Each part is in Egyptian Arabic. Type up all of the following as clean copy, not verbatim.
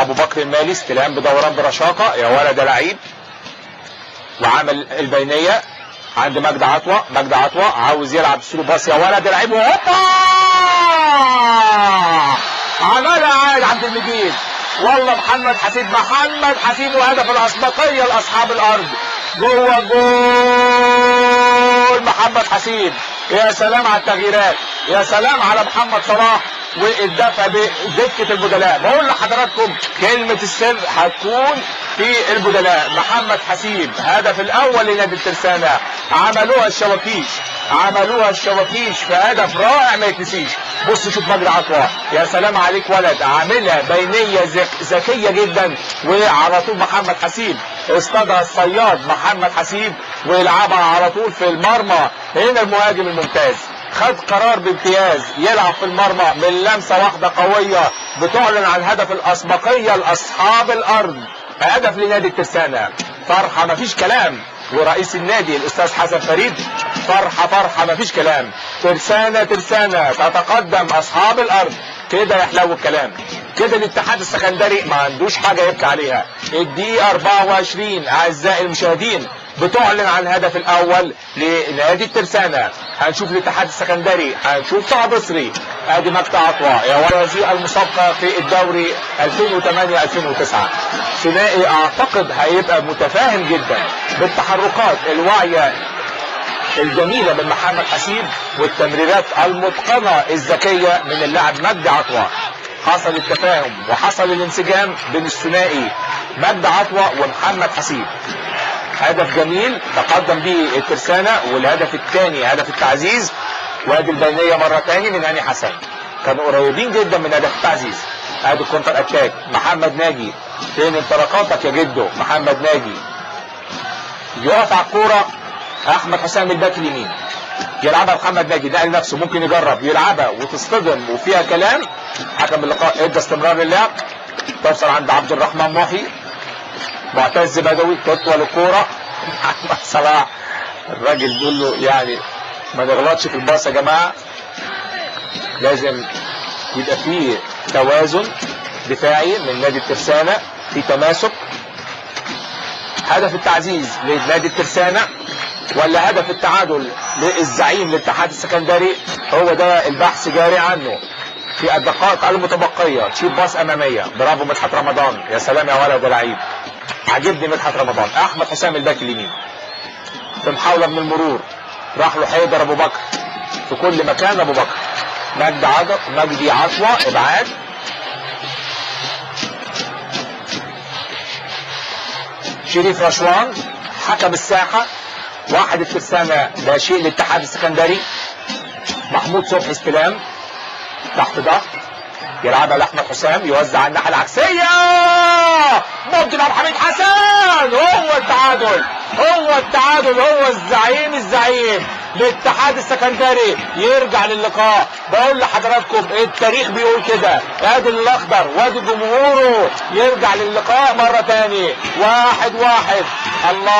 ابو بكر المالي، استلام بدوران برشاقه، يا ولد لعيب، وعمل البينية عند مجدي عطوه. مجدي عطوه عاوز يلعب through pass، يا ولد لعيب، وهوبا عملها عاد عبد المجيد. والله محمد حسيب، محمد حسيب وهدف الاسبقيه لاصحاب الارض جوه جول محمد حسيب. يا سلام على التغييرات، يا سلام على محمد صلاح والدفع بدكه البدلاء. بقول لحضراتكم كلمة السر هتكون في البدلاء. محمد حسيب هدف الاول لنادي الترسانه، عملوها الشواكيش، عملوها الشواكيش في هدف رائع ما يتنسيش. بص شوف مجدي عطوه، يا سلام عليك ولد، عاملها بينيه ذكية جدا، وعلى طول محمد حسيب اصطادها الصياد محمد حسيب ويلعبها على طول في المرمى. هنا المهاجم الممتاز خد قرار بامتياز، يلعب في المرمى من لمسه واحدة قوية بتعلن عن هدف الاسبقيه لاصحاب الارض، هدف لنادي الترسانه. فرحه مفيش كلام، ورئيس النادي الاستاذ حسن فريد فرحه فرحه مفيش كلام. ترسانه ترسانه تتقدم اصحاب الارض، كده يحلو الكلام. كده الاتحاد السكندري ما عندوش حاجة يبكي عليها. الدقيقة 24 اعزائي المشاهدين بتعلن عن الهدف الاول لنادي الترسانه. هنشوف الاتحاد السكندري، هنشوف طه بصري، ادي مجدي عطوه يا ولد. هذه المسابقة في الدوري 2008 2009 ثنائي اعتقد هيبقى متفاهم جدا بالتحركات الواعية الجميلة من محمد حسيب والتمريرات المتقنه الذكية من اللاعب مجدي عطوه. حصل التفاهم وحصل الانسجام بين الثنائي مجدي عطوه ومحمد حسيب. هدف جميل تقدم به الترسانه، والهدف الثاني هدف التعزيز. وادي البينية مرة ثاني من هاني حسن، كانوا قريبين جدا من هدف التعزيز. ادي ال counter attack محمد ناجي، فين انطلاقاتك يا جدو؟ محمد ناجي يقف على الكورة، احمد حسام الباك اليمين يلعبها محمد ناجي، نقل نفسه ممكن يجرب يلعبها وتصطدم وفيها كلام. حكم اللقاء ادى استمرار للعب، توصل عند عبد الرحمن محي، معتز بدوي تطول الكورة. محمد صلاح الراجل بيقول له يعني ما نغلطش في الباص يا جماعة، لازم يبقى فيه توازن دفاعي من نادي الترسانه، في تماسك. هدف التعزيز لنادي الترسانه ولا هدف التعادل للزعيم للاتحاد السكندري؟ هو ده البحث جاري عنه في الدقائق المتبقية. chip pass امامية، برافو مدحت رمضان، يا سلام يا ولد لعيب، عجبني مدحت رمضان. احمد حسام الباك اليمين في محاولة من المرور، راح له حيدر ابو بكر، في كل مكان ابو بكر. مجدي عطوه ابعاد، شريف رشوان حكم الساحة، واحد الترسانه لا شيء للاتحاد السكندري. محمود صبحي استلام تحت ضغط، يلعبها لاحمد حسام، يوزع على الناحية العكسيه، ممكن عبد الحميد حسن، هو التعادل، هو التعادل، هو الزعيم، الزعيم للاتحاد السكندري يرجع للقاء. بقول لحضراتكم التاريخ بيقول كده، ادي الاخضر وادي جمهوره يرجع للقاء مرة تاني. 1-1. الله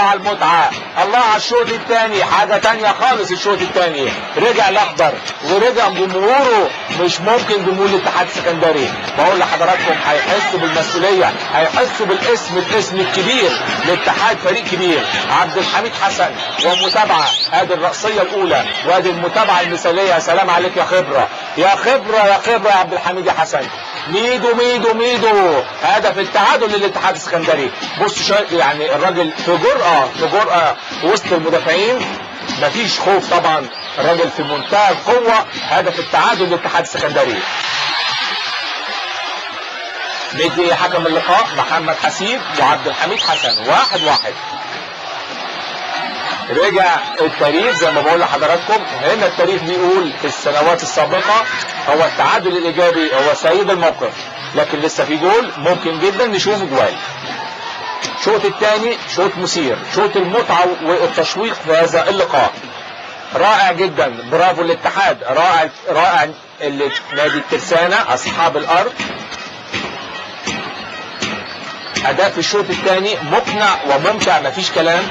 على المتعة، الله على الشوط الثاني، حاجة تانية خالص. الشوط الثاني رجع الاخضر ورجع جمهوره، مش ممكن جمهور الاتحاد السكندري. بقول لحضراتكم هيحسوا بالمسؤولية، هيحسوا بالاسم، الاسم الكبير للاتحاد، فريق كبير. عبد الحميد حسن ومتابعة، ادي الرأسية الاولى وادي المتابعة المثالية. يا سلام عليك يا خبره، يا خبره، يا خبره يا عبد الحميد يا حسن. ميدو ميدو ميدو، هدف التعادل للاتحاد السكندري. بص يعني الراجل في جرأه، في جرأه وسط المدافعين، مفيش خوف طبعا، الراجل في منتهى القوة. هدف التعادل للاتحاد السكندري. مدي حكم اللقاء محمد حسيب وعبد الحميد حسن. 1-1. رجع التاريخ زي ما بقول لحضراتكم، هنا التاريخ بيقول في السنوات السابقة هو التعادل الإيجابي هو سيد الموقف، لكن لسه في جول ممكن جدا نشوف جوال. الشوط الثاني شوط مثير، شوط المتعة والتشويق في هذا اللقاء. رائع جدا، برافو الاتحاد، رائع رائع نادي الترسانة أصحاب الأرض. أداء في الشوط الثاني مقنع وممتع مفيش كلام،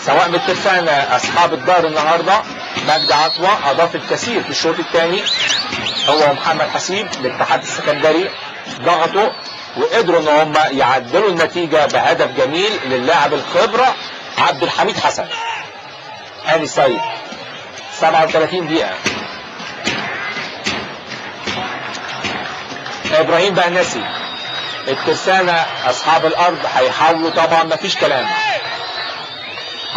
سواء من الترسانة أصحاب الدار النهارده. مجدي عطوة أضاف الكثير في الشوط الثاني هو محمد حسيب للاتحاد السكندري. ضغطوا وقدروا ان هم يعدلوا النتيجة بهدف جميل للاعب الخبرة عبد الحميد حسن. هاني السيد 37 دقيقة. ابراهيم بهنسي. الترسانه اصحاب الارض هيحاولوا طبعا مفيش كلام.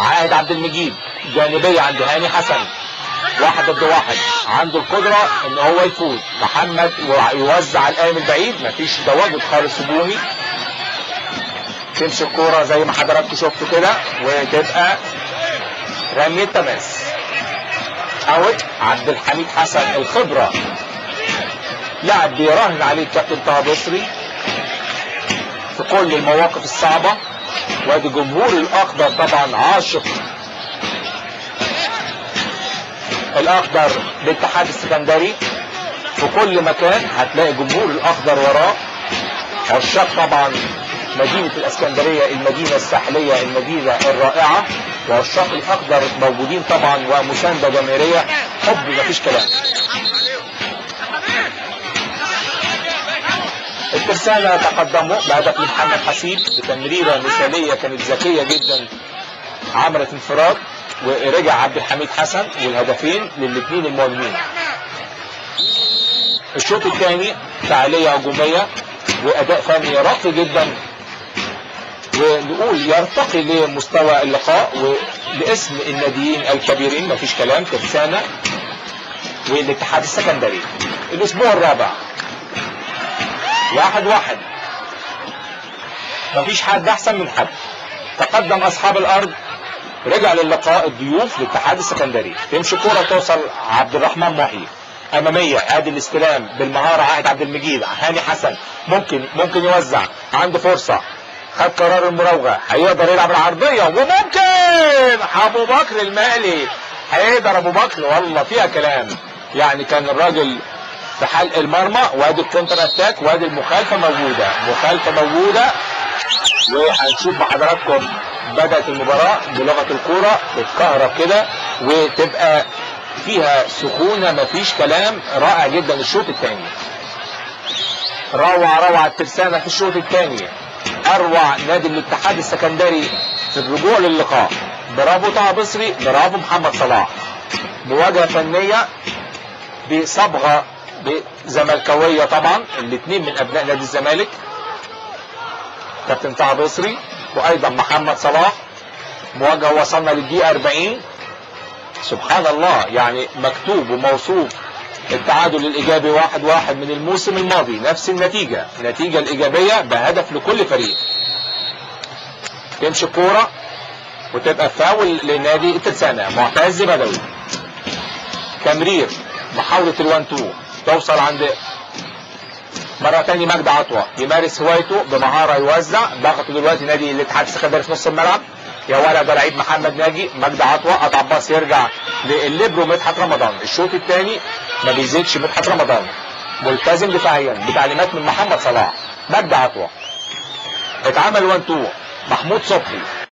عاهد عبد المجيد جانبيه عند هاني حسن، 1 ضد 1، عنده القدرة ان هو يفوت محمد ويوزع القايم البعيد، مفيش تواجد خالص هجومي. تمشي الكورة زي ما حضراتكم شفتوا كده وتبقى رمية تماس. out عبد الحميد حسن الخبرة، لاعب بيراهن عليه الكابتن طه بصري في كل المواقف الصعبة، وادي جمهور الاخضر طبعا عاشق الاخضر للاتحاد السكندري، في كل مكان هتلاقي جمهور الاخضر وراه، عشاق طبعا مدينة الاسكندرية، المدينة الساحلية، المدينة الرائعة، وعشاق الاخضر موجودين طبعا ومساندة جماهيرية، حب مفيش كلام. الترسانة تقدموا بهدف لمحمد حسيب بتمريرة مثالية كانت ذكية جدا، عملت انفراد ورجع عبد الحميد حسن، والهدفين للاثنين المهاجمين. الشوط الثاني فعالية هجومية وأداء فني راقي جدا، ونقول يرتقي لمستوى اللقاء ولاسم الناديين الكبيرين مفيش كلام، ترسانة والاتحاد السكندري. الأسبوع الرابع 1-1، مفيش حد أحسن من حد. تقدم أصحاب الأرض، رجع للقاء الضيوف للاتحاد السكندري. تمشي كورة توصل عبد الرحمن محي أمامية، ادي الاستلام بالمهارة عائد عبد المجيد، هاني حسن ممكن يوزع، عنده فرصة، خد قرار المراوغة، هيقدر يلعب العرضية، وممكن أبو بكر المالي هيقدر أبو بكر، والله فيها كلام يعني، كان الراجل في حلق المرمى، وادي ال counter attack، وادي المخالفة موجودة، مخالفة موجودة، وهنشوف مع حضراتكم بدأت المباراة بلغة الكورة تتكهرب كده وتبقى فيها سخونة مفيش كلام. رائع جدا الشوط الثاني، روعة روعة الترسانة في الشوط الثاني، أروع نادي الاتحاد السكندري في الرجوع للقاء. برافو طه بصري، برافو محمد صلاح، مواجهة فنية بصبغة زملكاوية طبعا، الاثنين من أبناء نادي الزمالك، كابتن طه بصري وأيضا محمد صلاح. مواجهة وصلنا للدقيقة 40، سبحان الله، يعني مكتوب وموصوف التعادل الإيجابي 1-1 من الموسم الماضي، نفس النتيجة، النتيجة الإيجابية بهدف لكل فريق. تمشي الكورة وتبقى فاول لنادي الترسانة. معتز بدوي، تمرير، محاولة ال one two توصل عند مرة تاني مجدي عطوة، يمارس هوايته بمهارة، يوزع، ضغطه دلوقتي نادي الاتحاد السكندري في نص الملعب، يا ولد ده لعيب محمد ناجي، مجدي عطوة قطع باص يرجع لليبرو مدحت رمضان. الشوط الثاني ما بيزيدش مدحت رمضان، ملتزم دفاعيا بتعليمات من محمد صلاح. مجدي عطوة اتعمل 1 2، محمود صبحي